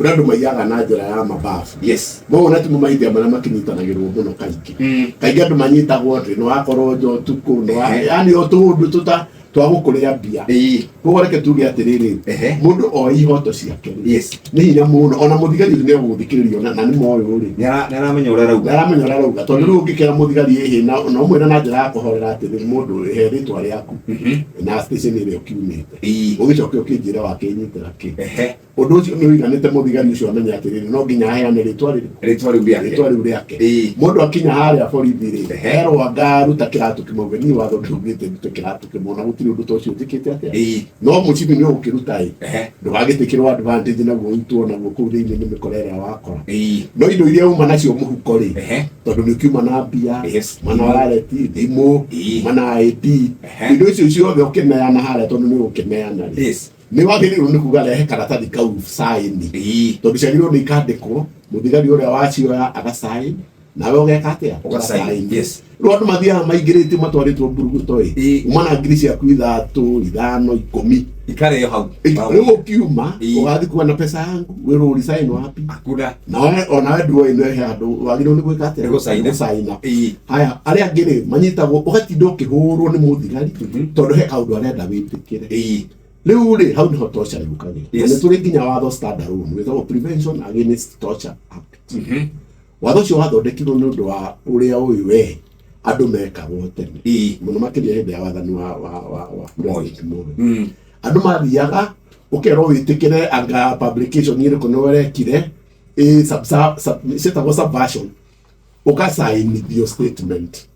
Kũrĩ andũ maiyaga na njĩra ya mababu. Mona timo mahithia marĩa makĩnyitanagĩrwo mũno kaingĩ. Kaingĩ andũ manyitagwo atĩ nĩ wakorwo nja ũtukũ, nĩ wa yani o tũũndũ tũta twa gũkũrĩa mbia. Koguo reke tuge atĩrĩrĩ, mũndũ oe ihoto ciake rĩ, nĩ hinya mũno ona mũthigari nĩ egũgũthikĩrĩria ona na nĩ moĩ rĩ. Nĩ aramenya ũrĩa arauga. Nĩ aramenya ũrĩa arauga, tondũ rĩu ũngĩkĩra mũthigari ĩhĩ na na ũmwĩre na njĩra ya kũhorera atĩrĩrĩ, mũndũ he rĩtwa rĩaku na station ĩrĩa ũkiumĩte, ũgĩcoke ũkĩnjĩre wakĩnyitĩra kĩ. Ũndũ ũcio nĩ ũiganĩte mũthigari ũcio amenye atĩrĩrĩ, no nginya aheane rĩtwa rĩrĩkũ? Rĩtwa rĩu rĩake. Rĩtwa rĩu rĩake. Mũndũ akinya harĩa borithi rĩ, herwo anga ruta kĩratũ kĩmwe, uge niĩ watho ndũgĩte ndute kĩratũ kĩmwe, na gũtirĩ ũndũ ta ũcio njĩkĩte atĩa. No mũcibi nĩ ũgũkĩruta ĩ, ndũgagĩtĩkĩrwo advantage naguo ũitwo naguo kũu thĩinĩ nĩ mĩkora ĩrĩa wakora. No indo iria uma nacio mũhuko rĩ, tondũ nĩ ũkiuma na mbia, uma na wallet, thimũ, uma na ID, indo icio ciothe ũkĩneana harĩa, tondũ nĩ ũgũkĩneana rĩ, nĩ wagĩrĩirwo nĩ kuga rehe karatathi kau saini, tondũ ciagĩrĩirwo nĩ ikandĩkwo, mũthigari ũrĩa wacioya agasaini, nawe ũgeka atĩa? Ũgasign. Ũgasign. Rĩu andũ mathiaga maingĩrĩtio matwarĩtwo mburuguto ĩ, uma na ngiri ciaku 3, 5, 10. Ikarĩo hau. Rĩu ũkiuma ũgathiĩ kuga na pesa yangu wĩrwo ulisaini wapi? Hakuna. Nawe onawe nduoĩ nĩ he handũ wagĩrĩirwo nĩ gwĩka atĩa? Nĩ gũcaina. Gũcaina. Haya, arĩa angĩ rĩ, manyitagwo ũgatinda ũkĩhũrwo nĩ mũthigari tondũ he kaũndũ arenda wĩtĩkĩre. Rĩu rĩ, hau nĩho torture yũkagĩra. Na nĩ tũrĩ nginya watho stand alone wĩtagwo Prevention Against Torture Act. Watho ũcio wathondekirwo nĩ ũndũ wa ũrĩa ũyũ we andũ mekagwo tene, mũno makĩria hĩndĩ ya wathani wa President Moi. Andũ mathiaga ũkerwo wĩtĩkĩre anga publication ĩrĩkũ nĩ ũrekire ĩ ciĩtagwo subversion, ũgacainithio statement.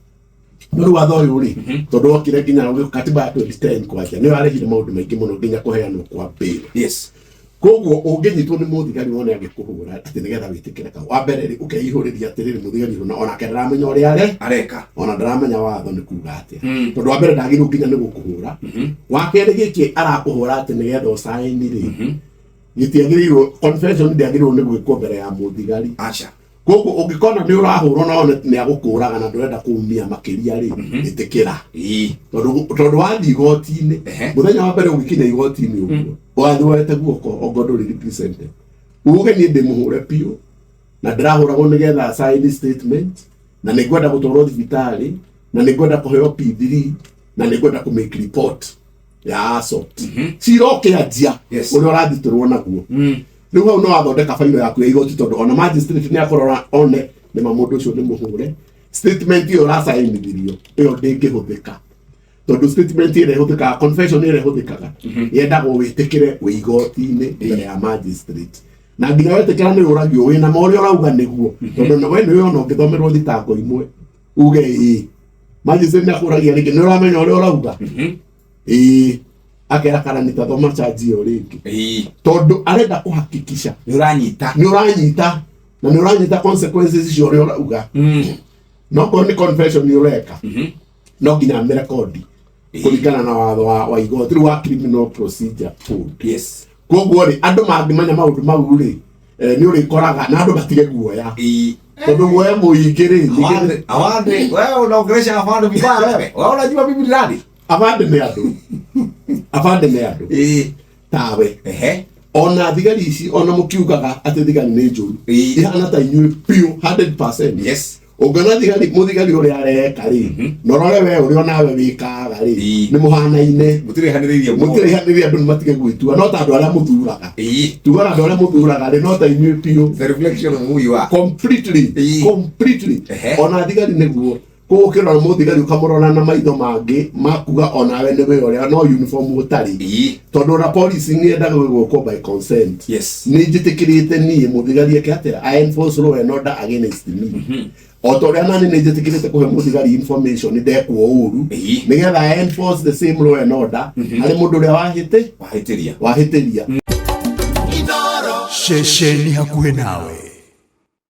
No rĩu watho ũyũ rĩ, tondũ wokire nginya katiba ya 2010 kwanja nĩ warehire maũndũ maingĩ mũno, nginya kũheanwo kwa bail. Koguo ũngĩnyitwo nĩ mũthigari wone agĩkũhũra atĩ nĩgetha wĩtĩkĩre kau, wa mbere rĩ, ũkeihũrĩria atĩrĩrĩ, mũthigari ũyũ onake ndaramenya ũrĩa are areka, ona ndaramenya watho nĩ kuga atĩa, tondũ wa mbere ndagĩrĩirwo nginya nĩ gũkũhũra. Wa kerĩ, gĩkĩ arakũhũra atĩ nĩgetha ũcaini rĩ, gĩtiagĩrĩirwo, confession ndĩagĩrĩirwo nĩ gwĩkwo mbere ya mũthigari. Aca. Koguo ũngĩkona nĩ ũrahũrwo na one nĩ agũkũraga na ndũrenda kũumia makĩria rĩ, ĩtĩkĩra, tondũ wathiĩ igoti-inĩ, mũthenya wa mbere ũgĩkinya igoti-inĩ ũguo ũgathiĩ woete guoko ongo ndũrĩ represented, uge niĩ ndĩ mũhũre biũ na ndĩrahũragwo nĩgetha sign statement, na nĩ ngwenda gũtwarwo thibitarĩ, na nĩ ngwenda kũheo P3, na nĩ ngwenda kũ make report ya assault. Cira ũkĩanjia ũrĩa ũrathitũrwo naguo, rĩu hau no wathondeka bairo yaku ya igoti, tondũ ona magistrate nĩ akũrora one nĩma mũndũ ũcio nĩ mũhũre. Statement ĩyo ũracainithirio ĩyo ndĩngĩhũthĩka, tondũ statement ĩrĩa ĩhũthĩkaga, confession ĩrĩa ĩhũthĩkaga, yendagwo wĩtĩkĩre wĩ igoti-inĩ mbere ya magistrate, na nginya wetĩkĩra nĩ ũragio wĩna ma ũrĩa ũrauga nĩguo, tondũ we nĩwe ona ũngĩthomerwo thitango imwe uge ĩĩ, magistrate nĩ akũragia rĩngĩ, nĩ ũramenya ũrĩa ũrauga? Ĩĩ. Akera karani ta thoma charge ĩyo rĩngĩ, tondũ arenda kũhakikisha nĩ ũranyita. Nĩ ũranyita na nĩ ũranyita consequences icio ũrĩa ũrauga. No korwo nĩ confession nĩ ũreka, no nginya amĩrekondi kũringana na watho wa igoti rĩu wa Criminal Procedure Code. Koguo rĩ, andũ mangĩmenya maũndũ mau rĩ, nĩ ũrĩkoraga na andũ matige guoya, tondũ guoya mũingĩ rĩ Afande, afande, wewe unaongelesha afande vibaya wewe. Wewe unajua mimi ni nani? Afande nĩ andũ, afande nĩ andũ tawe. Ona thigari ici, ona mũkiugaga atĩ thigari nĩ njũru, ihana ta inyuĩ biũ 100%. Ũngĩona thigari, mũthigari ũrĩa areka rĩ, na ũrore we ũrĩa onawe wĩkaga rĩ, nĩ mũhanaine. Mũtirĩhanĩrĩirie mũno. Mũtirĩhanĩrĩria. Andũ nĩ matige gwĩtua no ta andũ arĩa mũthuraga. Tugaga andũ arĩa mũthuraga rĩ, no ta inyuĩ biũ. The reflection of who you are. Completely. Completely. Ona thigari nĩguo koguo ũkĩrora mũthigari ũkamũrora na maitho mangĩ makuga onawe nĩwe ũrĩa no uniform ũtarĩ, tondũ ona police nĩ yendaga gwĩkwo by consent. Nĩ njĩtĩkĩrĩte niĩ mũthigari eke atĩa? I enforce law and order against me, o ta ũrĩa nani nĩ njĩtĩkĩrĩte kũhe mũthigari information ndekwo ũru, nĩgetha I enforce the same law and order harĩ mũndũ ũrĩa wahĩtĩ Wahĩtĩria. Wahĩtĩria. Ceceni hakuhĩ nawe.